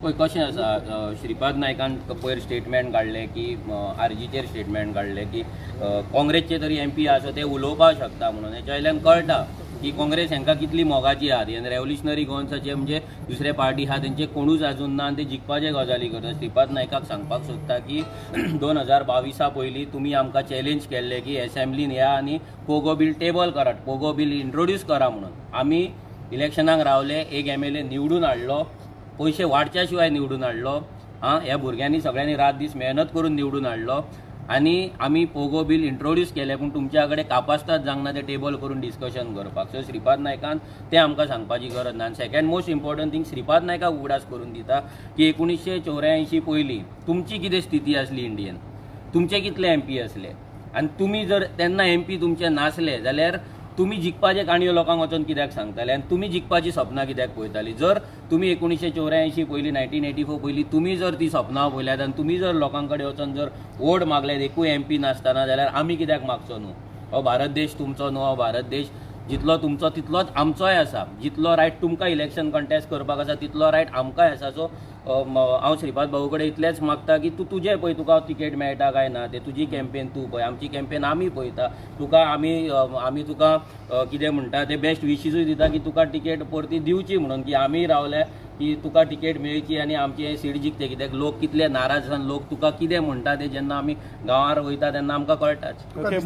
पळय कशें आसा, श्रीपाद नायकान पयर स्टेटमेंट काडलें की आरजीचेर स्टेटमेंट काडलें की काँग्रेसचे तरी एमपी आसा ते उलोवपाक शकता म्हणून. हेच्या वयल्यान कळटा की काँग्रेस हांकां कितली मोगाची आहा. आनी रेव्होल्युशनरी गोवन्साचे म्हणजे दुसरे पार्टी आहा तेंचे कोणूच आजून ना आनी ते जिखपाचे गजाली करता. श्रीपाद नायकाक सांगपाक सोदता की 2022 पयलीं तुमी आमकां चॅलेंज केल्लें की एसेंब्लीन या आनी पोगो बील टेबल करात, पोगो बील इंट्रोड्यूस करा म्हणून. आमी इलेक्शनाक रावले, एक एमएलए निवडून हाडलो, पयशे वाडच्या शिवाय निवडून हाडलो. आं, ह्या भुरग्यांनी सगळ्यांनी रात दीस मेहनत करून निवडून हाडलो आनी आमी पोगो बील इंट्रोड्यूस केलें, पूण तुमच्या कडेन कापास्ताद जावंक ना तें टेबल करून डिस्कशन करपाक. सो श्रीपाद नायकान तें आमकां सांगपाची गरज ना. आनी second most important thing, Shripad नायकाक उगडास करून दिता की 1984 पयलीं तुमची कितें स्थिती आसली इंडियन, तुमचे कितले एमपी आसले आनी तुमी जर तेन्ना एमपी तुमचे नासले जाल्यार तुमी जिखपाचे काणयो लोकांक वचोन कित्याक सांगताले आनी तुमी जिखपाची सपनां कित्याक पळयताली. जर तुमी 1984 पयलीं, 1984 पयलीं तुमी जर ती सपनां पळयल्यात आनी तुमी जर लोकां कडेन वचोन जर वोट मागल्यात एकूय एमपी नासतना जाल्यार आमी कित्याक मागचो न्हू? हो भारत देश तुमचो न्हू? हो भारत देश जितलो तुमचो तितलोच आमचोय आसा. जितलो रायट तुमकां इलेक्शन कंटेस्ट करपाक आसा तितलो रायट आमकांय आसा. सो हांव श्रीपाद भाऊ कडेन इतलेंच मागता की तूं तुजें पळय, तुका तिकेट मेळटा काय ना तें, तुजी कॅम्पेन तूं पळय, आमची कॅम्पेन आमी पळयता. तुका आमी आमी तुका कितें म्हणटा ते बेस्ट विशीसूय दिता की तुका तिकेट परती दिवची म्हणून, की आमी रावले की तुका तिकेट मेळची आनी आमची हे सीट जिखते. कित्याक लोक कितले नाराज आसा, लोक तुका कितें म्हणटा ते जेन्ना आमी गांवार वयता तेन्ना आमकां कळटाच.